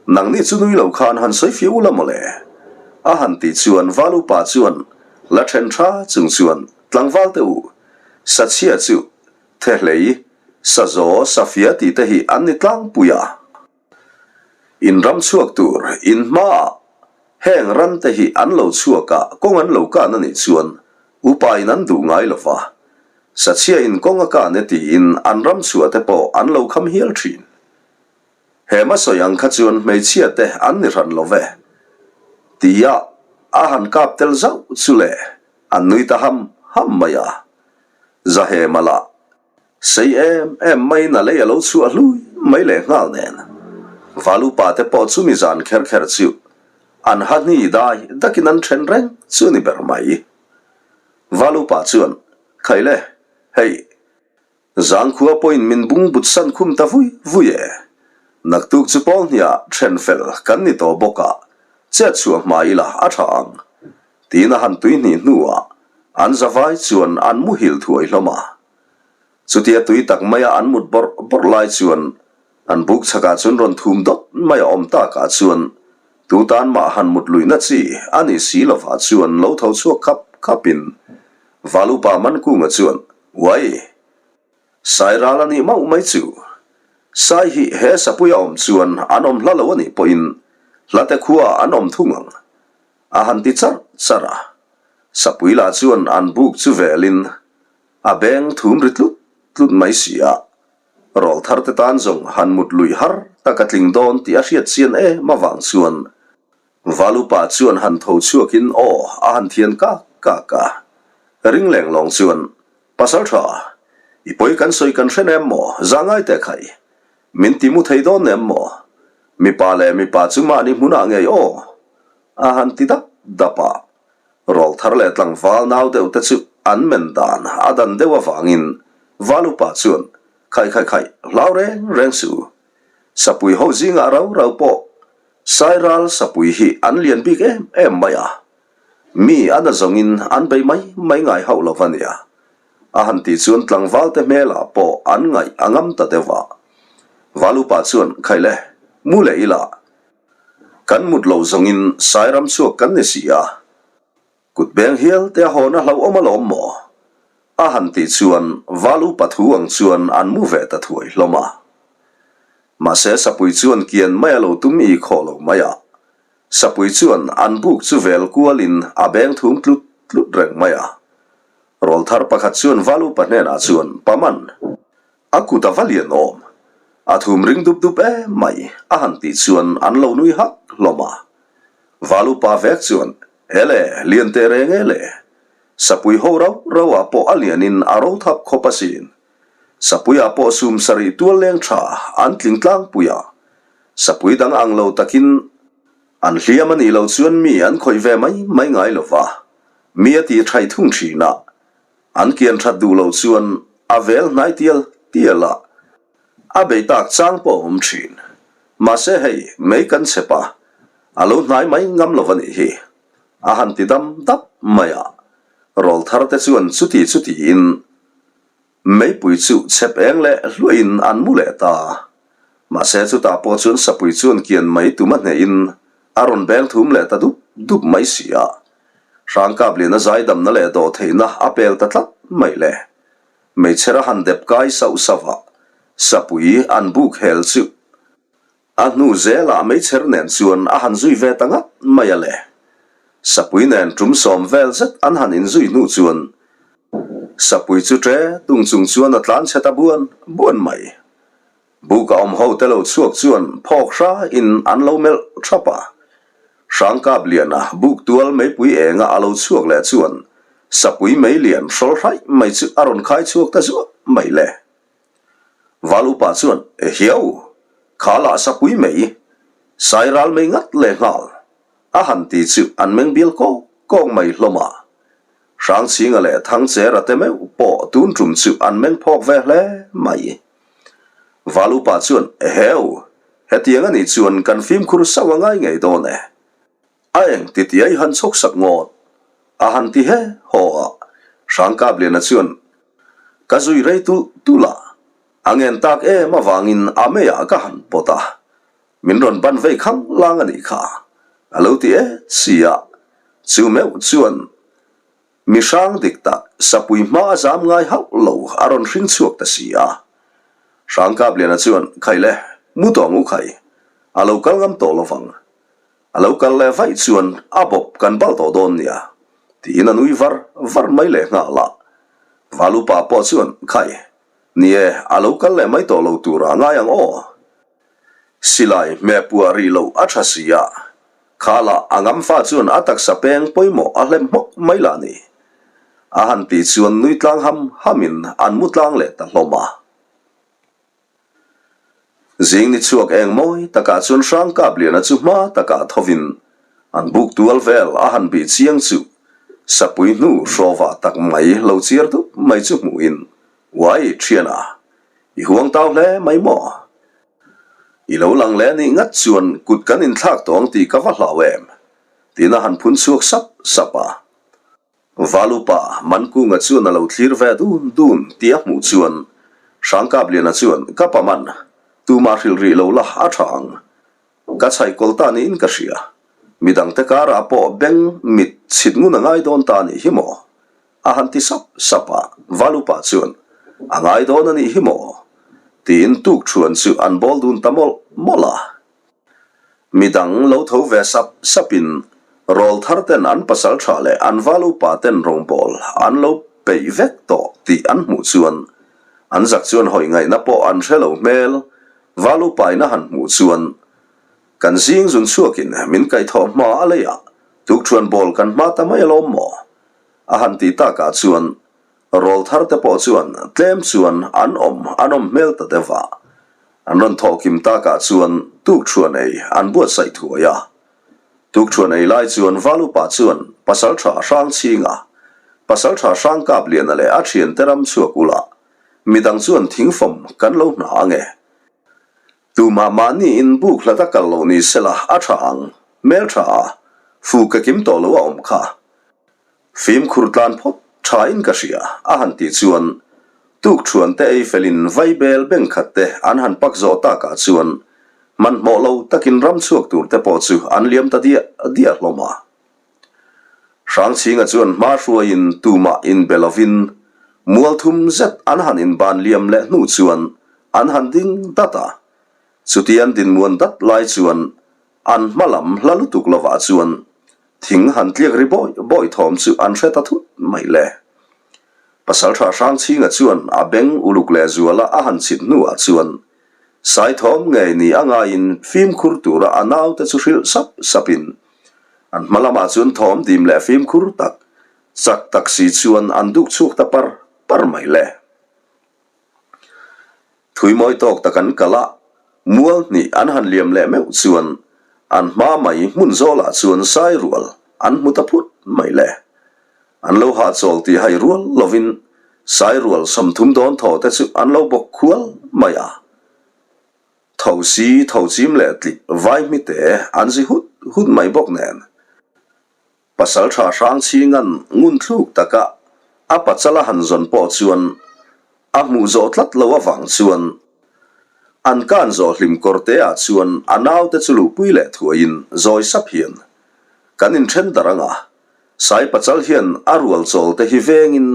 Nangni chu nui lo khan han sawi fiau la mawle. A han tih chuan Valupa chuan la then tha chung chuan, Tlangval te u, sachhia chu Thehlei, Sazaw, Safia tih te hi an ni tlangpui a. In ram chhuak tur in hmaah heng ran te hi an lo chhuak a, kawng an lo kan a nih chuan upa in an duh ngai lo va, sachhia in kawng a kan e tiin an ram chhuah te pawh an lo kham hial thin. He hmasawi ang kha chuan hmeichhia te an ni hran lo ve tia a han kap tel zauh chu le an nui ta ham ham mai a, Zahema lah Sei em em maiin a lei a lo chhuah hlui mai leh nghal nen. Valupa te pawh chumi zan kher kher chu an ha hni dai dakin an then reng chu ni ber mai. Valupa chuan, Khaile, hei, zangkhua pawhin min bung but san khum ta vui vui e. Naktuk chu pawl hniah then fel kan ni tawh bawk a, chet chhuah hma ila a tha ang. Tiin a han tui hnih hnuah an zavai chuan an muhil thuai hlawm a. Chutia tui tak maia an mut bawrh bawrh lai chuan an buk chhakah chuan rawn thum dawt mai a awm takah chuan tu tan mah han mut luihna chi a nih si lovah chuan lo tho chhuak khap khapin Valupa Mankunga chuan, Uai! Sai ral a nih mauh mai chu. Sai hi he sapui a awm chuan an awm hla lo a nih pawhin hlate khuaah an awm thung ang a han ti charh charh a. Sapui lah chuan an buk chu velin a beng thum ri tlut tlut mai si a. Rawlthar te tan zawng han mut luih har tak a tling dawn tih a hriat chian em avang chuan Valupa chuan han tho chhuakin aw a han thian kak kak a. Ring leng lawng chuan Pasal tha, i pawi kan sawi kan hre nem maw? Za ngai teh khai. Min ti mu thei dawn nem maw? Mipa leh mipa chu mahni hmunah ngei aw? A han ti dap dap a. Rawlthar leh tlangval nau deuh te chu an men dan a dan deuh avangin Valupa chuan khai khai khai hlau reng reng suh. Sapui ho zingah rau rau pawh Sairal sapui hi an lian bik em em mai a. Mi a na zawngin an bei mai mai ngai hauh lo va nia. A han tih chuan tlangvalte hmelah pawh an ngaih a ngam ta deuh a. Valupa chuan, Khai le, mu leh ila. Kan mut lo zawngin Sairam chhuak kan ni si a. Kut beng hial te a hawn a hlauhawm alawm maw? A han tih chuan Valupa thu ang chuan an mu ve ta thuai hlawm a. Mahse Sapui chuan kian mai a lo tum i khawh lo mai a. Sapui chuan an buk chu vel kualin a beng thum tlut tlut reng mai a. Rawlthar pakhat chuan Valupa hnenah chuan, Paman, a kut a va lian awm. A thum ring dup dup em mai, a han tih chuan an lo nui hak hlawm a. Valupa vek chuan, Ele, lian teh reng e le. Sapui ho rau rau ah pawh a lianin a ro thap khawp asin. Sapuiah pawh sum sarih tual leng tha an tling tlangpui a. Sapui dang ang lo takin an hliam a nih loh chuan mi an khawih ve mai mai ngai lo va, mi a tih thaih thung thin a. An kian that duh loh chuan a vel hnai tial tial a, a bei tak chang pawh a awm thin. Mahse hei, mei kan chep a, a lo hnai mai ngam lo va nih hi. A han ti dam dap mai a, rawlthar te chuan chuti chutiin Meipui chu chhep eng leh hluahin an mu leh ta. Mahse chutah pawh chuan sapui chuan kian mai tum a hnehin a rawn beng thum leh ta dup dup mai si a. Hrangkapliana zaidamna leh dawhtheihna a pel ta tlat mai le. Meichher a han dep kai sauh sauh a, sapui an buk hel chu A hnu zelah meichher nen chuan a han zui ve ta ngat mai a le. Sapui nen tum sawm vel zet an han inzui hnu chuan Sapui chu ṭe tung chung chuan a tlan chhe ta buan buan mai. Buka awm ho te lo chhuak chuan phawk hra in an lo melh thap a. Hrangkap liana buk tual meipui enga a lo chhuak leh chuan Sapui mei lian hrawl hraih mai chu a rawn khai chhuak ta zuah mai le. Val upa chuan, Ehiau! Kha lah sapui mai, sai ral mai ngat leh nghal, a han ti chu an meng bial kawk kawk mai hlawm a. Hrangchhinga leh Thangchera te meuh pawh tun tum chu an meng phawk ve hle mai. Val upa chuan, Eheu! Hetiang a nih chuan kan fimkhur sauh a ngai ngei dawn e. A eng ti tia i han chhawk sak ngawt? A han ti he haw a. Hrangkapliana chuan, Ka zui rei tulh tulh a, a ngen tak em avangin a meiah ka han pawt a, min rawn ban vei khang lang a nih kha, a lo ti et si a. Chu meuh chuan mi hrang dik tak sapui hma a zam ngai hauh lo a rawn hring chhuak ta si a. Hrangkapliana chuan, Khai le, mu tawng u khai, a lo kal ngam tawh lovang. A lo kal leh vaih chuan a bawp kan bal tawh dawn nia, tiin a nui var var mai leh nghal a. Valupa pawh chuan, Khai, ni e, a lo kal leh mai tawh lo tur a ngai ang aw. Silai hmehpuah rih loh a tha si a, kha lah a ngam fa chuan a taksa peng pawimawh a hlem hmawk mai lah ni. A han tih chuan nui tlang ham hamin an mu tlang leh ta hlawm a. Zing ni chhuak eng mawi takah chuan Hrangkapliana chu hma takah thovin an buk tual vel a han bih chiang chu sapui hnu hrawva tak mai lo chiar dup mai chu hmuhin, Uai thiana, i huang tau hle mai maw? I lo lang leh nih ngat chuan kut kan inthlak tawh ang tih ka va hlau em? tiin a han phun chhuak sap sap a. Valupa Mankunga chuan a lo thlir ve dun dun tih a hmuh chuan Hrangkapliana chuan, Ka pa man, tumah hrilh rih lo la a tha ang. Ka chhaih kawl ta niin ka hria. Midangte karah pawh beng mit chhit ngun a ngai dawn ta nih hi maw? A han ti sap sap a, Valupa chuan, A ngai dawn a nih hi maw? Tiin tukṭhuan chu an bawl dun ta mawlh mawlh a. Midang lo tho ve sap sapin. Rawlthar ten an pasal tha leh an val upa ten rawngbawl an lo peih vek tawh tih an hmuh chuan an zak chuan hawi ngaihna pawh an hre lo hmel. Val upain a han hmuh chuan kan zing zun chhuakin min kaihthawh hma a leiah tukṭhuan bawl kan hma ta mai alawm maw? A han tih takah chuan Rawlthar te pawh chuan tlem chuan an awm an awm hmel ta deuh a. An rawn thawh kim takah chuan tukṭhuan ei an buatsaih thuai a. Tukṭhuan ei lai chuan Valupa chuan Pasalṭha Hrangchhinga, Pasalṭha Hrangkapliana leh a ṭhiante ram chhuak ula, midang chuan thingfawm kan lo hna ang e. Tumah mahni in buk hlat a kal loh ni sela a ṭha ang, hmelṭha a, fu ka kim tawh lo a awm kha. Fimkhur tlan phawt tha in ka hria a han tih chuan tukṭhuan te ei felin vaibel beng khat te an han pak zawh takah chuan hmanhmawh lo takin ram chhuak tur te pawh chu an liam ta diah diah hlawm a. Hrangchhinga chuan hma hruaiin tumah inbe lovin mual thum zet an han inban liam leh hnu chuan an han ding dat a. Chuti an dinmuan dat lai chuan An hma lam hla lutuk lovah chuan thing han tliak ri bawi bawi thawm chu an hre ta thut mai le. Pasalṭha Hrangchhinga chuan a beng uluk leh zuala a han chhit hnuah chuan Saithawm ngei ni a ngaiin fimkhur tura a naute chu hrilh sap sapin an hma lamah chuan thawm dim leh fimkhur tak chak tak si chuan an duk chhuak ta par par mai le. Thui mawi tawk tak an kal a, mual hnih an han liam leh meuh chuan an hma mai hmun zawlah chuan sai rual an hmu ta phut mai le. An lo hahchawl tih hai rual lovin sai rual 30 dawn thaw te chu an lo bawk khual mai a. Tho si tho chim leh tlik vai hmite an zi hut hut mai bawk nen. Pasalṭha Hrangchhinga'n ngun thluk taka a pachal a han zawn pawh chuan a hmuh zawh tlat lo avang chuan an kan zawh hlim kawrteah chuan a naute chu luhpui leh thuaiin zawi sap hian kan inṭhen darh ang a, Sai pachal hian a rual chawlte hi vengin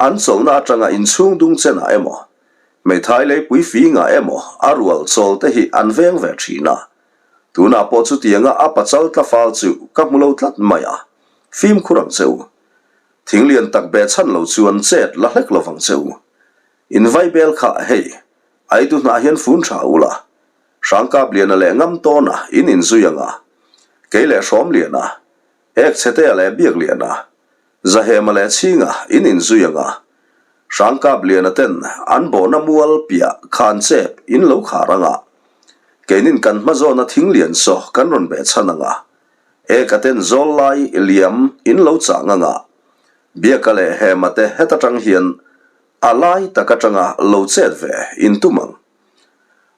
an chawlhna aṭanga inchhung dung chenah emaw, hmeithai leipui fingah emaw a rual chawlte hi an veng ve ṭhin a. Tunah pawh chutianga a pachal tlafal chu ka hmu lo tlat mai a, fimkhur ang che u. Thing lian tak beh chhan lo chuan chet la hlek lo vang che u. In vaibel kha hei, Aidu hnah hian fun tha u la, Hrangkapliana leh Ngamtawna in inzui ang a, kei leh Hrawmliana, Ekchhetea leh Biakliana, Zahema leh Chhinga in inzui ang a, Hrangkapliana ten an bawhna mual piah khan chep in lo khar ang a, keinin kan hma zawna thing lian saw kan rawn beh chhan ang a, Eka ten zawl lai liam in lo chang ang a, Biaka leh Hema te heta tang hian a lai tak atanga lo chet ve in tum ang.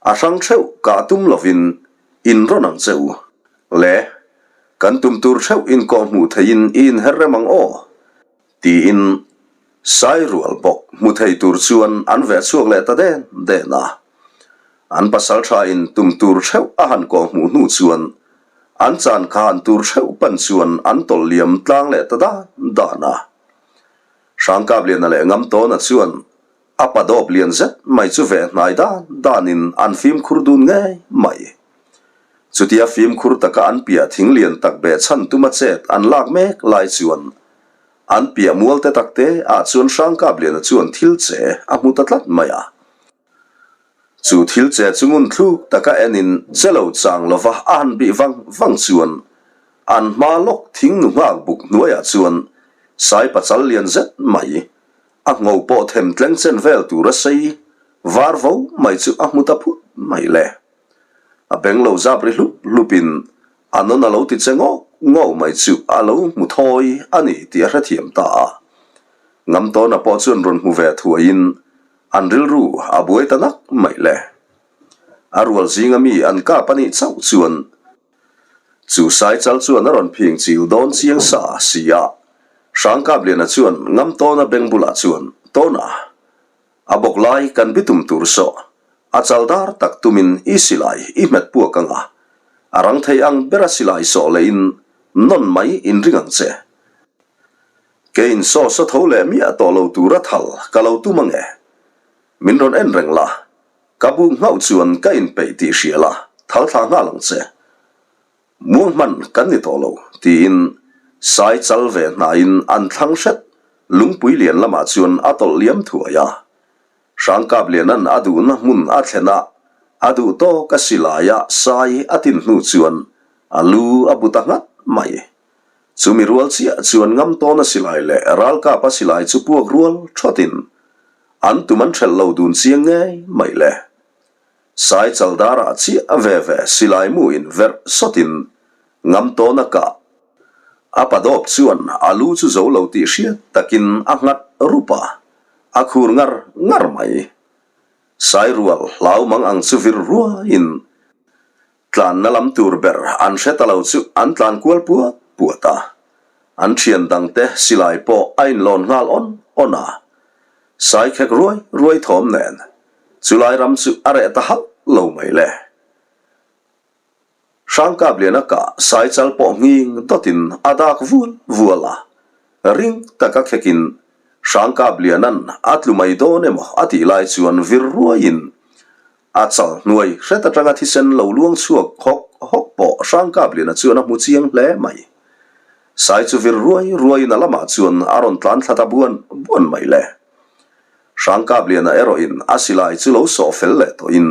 A hrang theuh kah tum lovin in rawn ang che u. Le, kan tum tur theuh inkawh hmuh theihin i inher rem ang aw? Tiin Sairual bawk hmu thei tur chuan an veh chhuak leh ta den den a. An pasal thain tum tur theuh a han kawh hmuh hnu chuan an chan khan tur theuh pan chuan an tawlh liam tlang leh ta dan dan a. Hrangkapliana leh Ngamtawna chuan A pa dawp lian zet mai chu ve hnai dan danin an fimkhur dun ngei mai. Chutia fimkhur taka an piah thing lian tak beh chhan tuma chet an lak mek lai chuan an piah mual te tak te ah chuan Hrangkapliana chuan thil che a hmu ta tlat mai a. Chu thil che chu ngun thluk taka enin che lo chang lova a han bih vang vang chuan an hma lawk thing nu nghak buk hnuaiah chuan sai pachal lian zet mai A ngho pawh them tleng chen vel tur a sei var vo mai chu a hmu ta phut mai le. A beng lo zap ri hlup hlup in a nawn a lo ti che ngawk ngawk mai chu a lo hmu thawi a ni tih a hrethiam ta a. Ngamtawna pawh chuan rawn hmu ve thuai in an rilru a buai ta nak mai le. A rual zinga mi an kap a nih chauh chuan Chu Saichal chuan a rawn phing chil dawn chiang sa si a, Hrangkapliana chuan Ngamtawna beng bulah chuan, Tawna, a bawk lai kan bitum tur saw, a chal dar tak tumin i silai i hmet puak ang a, a rang thei ang bera silai sawh lehin nawn mai inring ang che. Keiin saw saw tho leh miah tawh lo tura thal ka lo tum ang e. Min rawn en reng la, Ka bu nghauh chuan ka inpeih tih hria la, thal thla nghal ang che. Muang hman kan ni tawh lo, tiin sai chal ve hnaiin an thlang hret lungpui lian lamah chuan a tawlh liam thuai a. Hrangkapliana'n a duhna hmun a thlen a, a duh tawk a silaia sai a tin hnu chuan a lu a bu ta nghat mai. Chumi rual chiah chuan ngam tawna silai leh ralkap a silai chu puak rual thawtin an tum an hrelh lo dun chiang ngei mai le. Sai chaldara chiah ve ve silai mu in verh sawtin ngam tawna kah a padawp chuan a lu chu zo lo tih hriat takin a nghat rup a, a khur ngar ngar mai. Sai rual hlau mang ang chu vir ruaiin Tlanna lam tur ber an hre ta lo chu an tlan kual puat puat a, an thian dangte silai pawh a inlawn nghal awn awn a. Sai khek ruai ruai thawm nen chulai ram chu a reh ta hauh lo mai le. Hrangkapliana kah sai chal pawh nghing dawtin a dak vual vual a, ring taka khekin Hrangkapliana'n a tlu mai dawn emaw a tih lai chuan vir ruaiin A chal hnuai hret atanga thisen lo luang chhuak hawk hawk pawh Hrangkapliana chuan a hmu chiang hle mai. Sai chu vir ruai ruaiin a lamah chuan a rawn tlan thla ta buan buan mai le. Hrangkapliana erawhin a silai chu lo sawh fel leh tawhin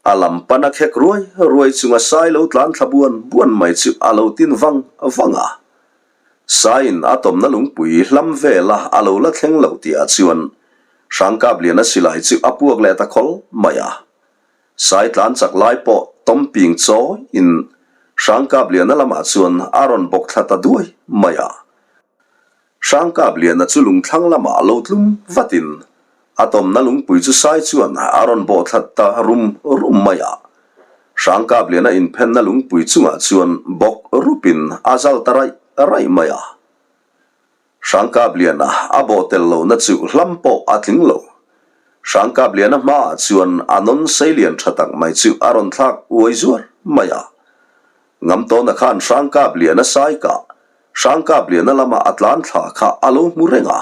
a lam pan a khek ruai ruai chunga sai lo tlan thla buan buan mai chu a lo tin vang vang a. Saiin a tawmna lungpui hlam vela a lo la thleng lo tihah chuan Hrangkapliana silai chu a puak leh ta khawl mai a. Sai tlan chak lai pawh tawm ping chawiin Hrangkapliana lamah chuan a rawn bawk thla ta duai mai a. Hrangkapliana chu lungthlang lamah lo tlum vatin a tawmna lungpui chu sai chuan a rawn bawh thla ta rum rum mai a. Hrangkapliana inphenna lungpui chungah chuan bawk rupin a zal ta raih raih mai a. Hrangkapliana a bawh tel lohna chu hlam pawh a tling lo. Hrangkapliana hmaah chuan a nawn seilian tha tak mai chu a rawn thlak uai zuar mai a. Ngamtawna khan Hrangkapliana sai kah Hrangkapliana lama a tlan thla kha a lo hmu reng a.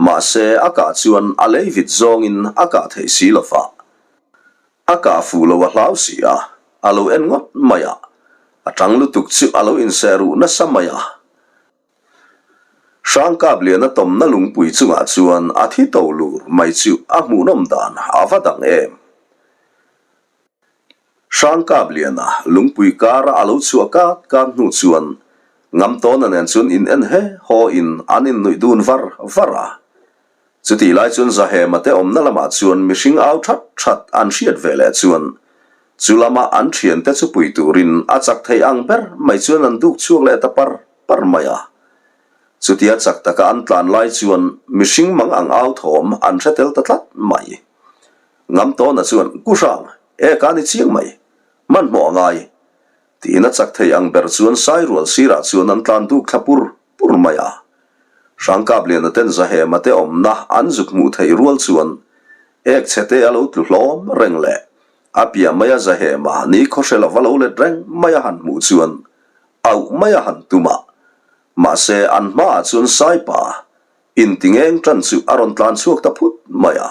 Mahse a kah chuan a lei vit zawngin a kah theih si lo va. A kah fuh lo a hlau si a, a lo en ngawt mai a. A tang lutuk chu a lo inseh ruh nasa mai a. Hrangkapliana tawmna lungpui chungah chuan a thi to lur mai chu a hmuhnawm dan a va dang em. Hrangkapliana lungpui kara a lo chhuah kat kat hnu chuan Ngamtawna nen chuan in en he haw in an innuih dun var var a. Chutih lai chuan Zahema te awmna lamah chuan mihring au that that an hriat ve leh chuan chu lama an thiante chu pui turin a chak thei ang ber mai chuan an duk chhuak leh ta par par mai a. Chutia chak taka an tlan lai chuan mihring mang ang au thawm an hre tel ta tlat mai. Ngamtawna chuan, Ku Hrang, e ka ni chiang mai, hmanhmawh a ngai. Tiin a chak thei ang ber chuan Sairual sirah chuan an tlan duk thla pur pur mai a. Hrangkapliana ten Zahema te awmna an zuk hmuh theih rual chuan ek chhe te a lo tlu hlawm reng leh a piah maia Zahema ni khawhre lova lo let reng mai a han hmuh chuan auh mai a han tum a. Mahse an hmaah chuan Saipa intingeng tan chu a rawn tlan chhuak ta phut mai a.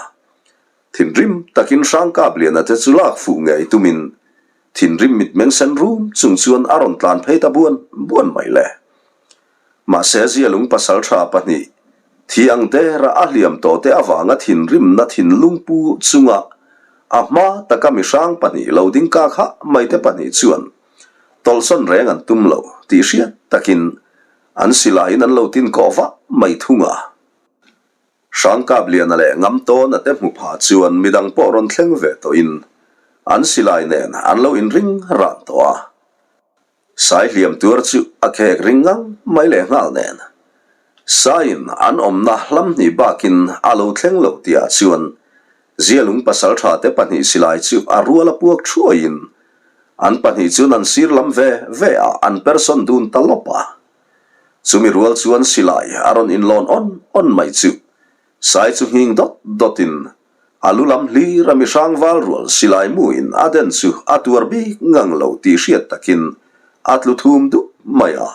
Thinrim takin Hrangkapliana te chu lak fuh ngei tumin thinrim mitmeng sen rum chung chuan a rawn tlan phei ta buan buan mai le. Mahse Zialung pasaltha pahnih thi ang dera a hliam tawh te avanga thinrimna thinlung pu chunga a hma taka mihrang pahnih lo ding kak hah mai te pahnih chuan tawlhsawn reng an tum lo tih hriat takin an silaiin an lo tin kawh vah mai thung a. Hrangkapliana leh Ngamtawna te hmu pha chuan midang pawh rawn thleng ve tawhin an silai nen an lo inring ran tawh a. Sai hliam tuar chu a khek ring ngang mai leh nghal nen. Saiin an awmna hlam hnih bakin a lo thleng lo tihah chuan Zialung pasaltha te pahnih silai chu a rual a puak thuaiin an pahnih chuan an sir lam ve ve ah an persawn dun ta lawp a. Chumi rual chuan silai a rawn inlawn awn awn mai chu Sai chu nghing dawt dawtin a lu lam hlir a mihrang val rual silai muin a den chu a tuar bik ngang lo tih hriat takin a tlu thum dup mai a.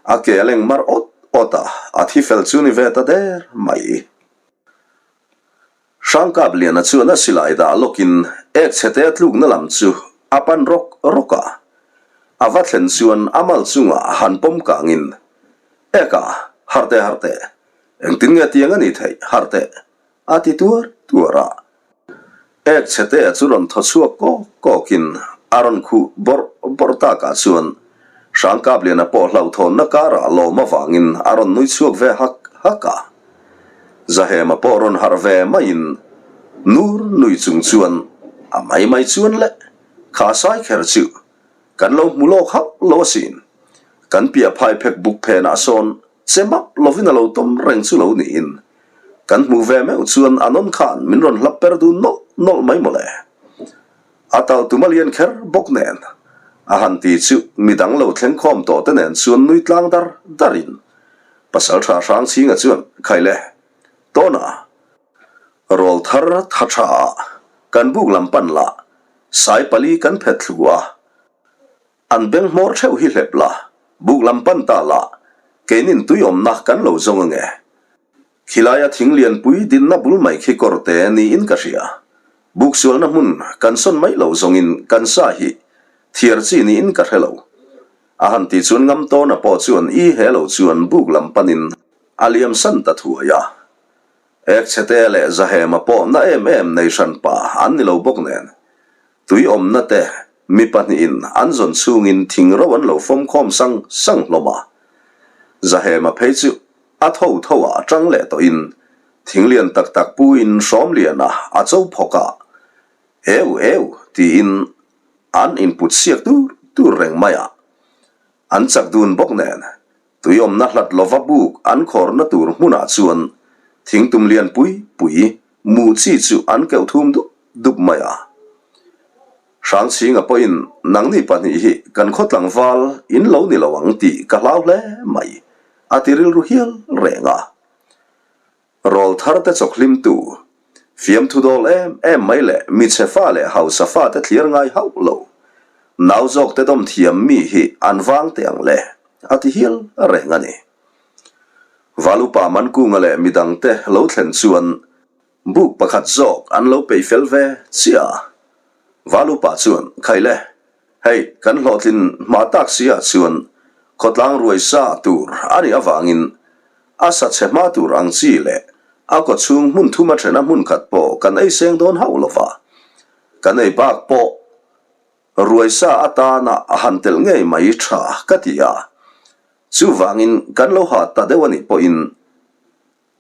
A ke a leng mar awt awt a, a thi fel chu ni ve ta der mai. Hrangkapliana chuan a silai dah lawkin ek chhete a tlukna lam chu a pan rawk rawk a. A va thlen chuan a mal chungah han pawm kangin, Eka, harh teh harh teh, engtin nge tiang a nih theih, harh teh, a ti tuar tuar a. Ek chhe te chu rawn thaw chhuak kawk kawkin a rawn khuh bawrh bawrh takah chuan Hrangkapliana pawh hlauhthawnna karah lawm avangin a rawn nui chhuak ve hak hak a. Zahema pawh rawn harh ve maiin nur nui chung chuan a mai mai chuan le kha sai kher chu kan lo hmu lawk hauh lo asin. Kan piah phai phek buk phenah sawn Che map lovin a lo tawm reng chu lo niin kan hmuh ve meuh chuan a nawn khan min rawn hlap per dun nawlh nawlh mai mawle. A tal tum a lian kher bawk nen a han ti chu midang lo thleng khawm tawh te nen chuan nui tlang dar darin pasal tha hrang chhinga chuan Khaile tawna rawl thar tha tha ah kan buk lam pan lah sai pali kan phet thlu a. An beng hmawr theuh hi hlep la, buk lam pan ta la, keinin tui awmna kan lo zawng ange. Khilaia thing lianpui dinna bul mai khi kawrte niin ka hria. Buk sualna hmun kan sawn mai lo zawngin kan sa hi thiar chi niin ka hre lo. A han ti chuan ngam tawna pawh chuan i he lo chuan buk lam panin a liam san ta thuai a. Ek chhete leh Zahema pawh na em em nei hranpa an ni lo bawk nen. Tui awmna te mi pahnihin an zawn chhungin thing ro an lo fawm khawm sang sang hlawm a. Zahema phei chu a tho tho ah tang leh tawhin thing lian tak tak pu in hrawm lian a a cho phawk a, Eu eu tiin an input siak tur tur reng mai a. An chak dun bawk nen tui awmna hlat lova buk an khawrna tur hmunah chuan thingtum lian pui pui mu chi chu an keuh thum dup dup mai a. Hrangchhinga pawhin nangni pahnih hi kan khaw tlangval in lo ni lo ang tih ka hlau hle mai, a ti rilru hial reng a. Rawl thar te chawk hlimtu, fiamthu dawl em em mai leh michhe fa leh hausa fa te thlir ngai hauh lo, nau zawk te dawm thiam mi hi an vang teh ang le, a ti hial reng a ni. Valupa Mankunga leh midang te lo thlen chuan Buk pakhat zawk an lo peih fel ve chiah a. Valupa chuan, Khai le, hei kan hlawhtlin hma tak si ah chuan khawtlang ruai sa tur a nih avangin a sa chhe hma tur ang chi leh a kawchhung hmun thum a thena hmun khat pawh kan ei seng dawn hauh lo va, kan ei bak pawh ruai sa atana a han telh ngei mai tha ka ti a. Chuvangin kan lo ha ta deuh a nih pawhin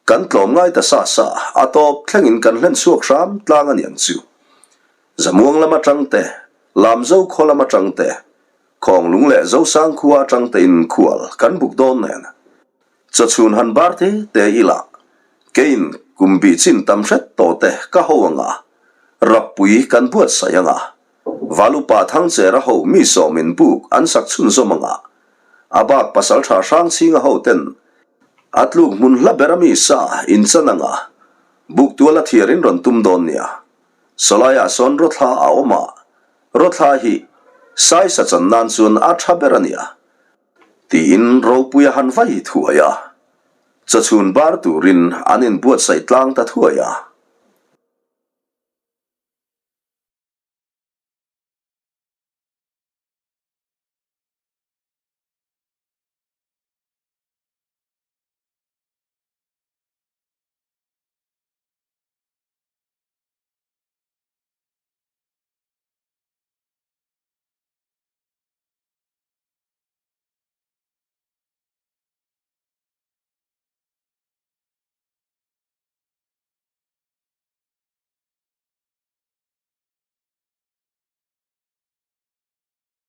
Kan tlawm ngai ta sa sa, a tawp thlengin kan hlen chhuak hram tlang a niang chu. Zamuang lam atang te, Lamzo khaw lam atang te, Khawnglung leh Zosang khua atang tein khual kan buk dawn nen. Chawchhun han bar te te ila, keiin kum bih chin tam hret tawh te ka ho anga, rappui kan buatsaih anga, Valupa Thangchera ho mi sawmin buk an sak chhunzawm anga, a bak pasaltha Hrangchhinga ho ten A tluk hmun hla ber a mi sa in chan anga buk tual a thiar in rawn tum dawn nia. Sawlaiah sawn rawthla a awm a, rawthla hi sai sa chan nan chuan a tha ber a nia. Tiin ropui a han vai thuai a, chawchhun bar turin an inbuatsaih tlang ta thuai a.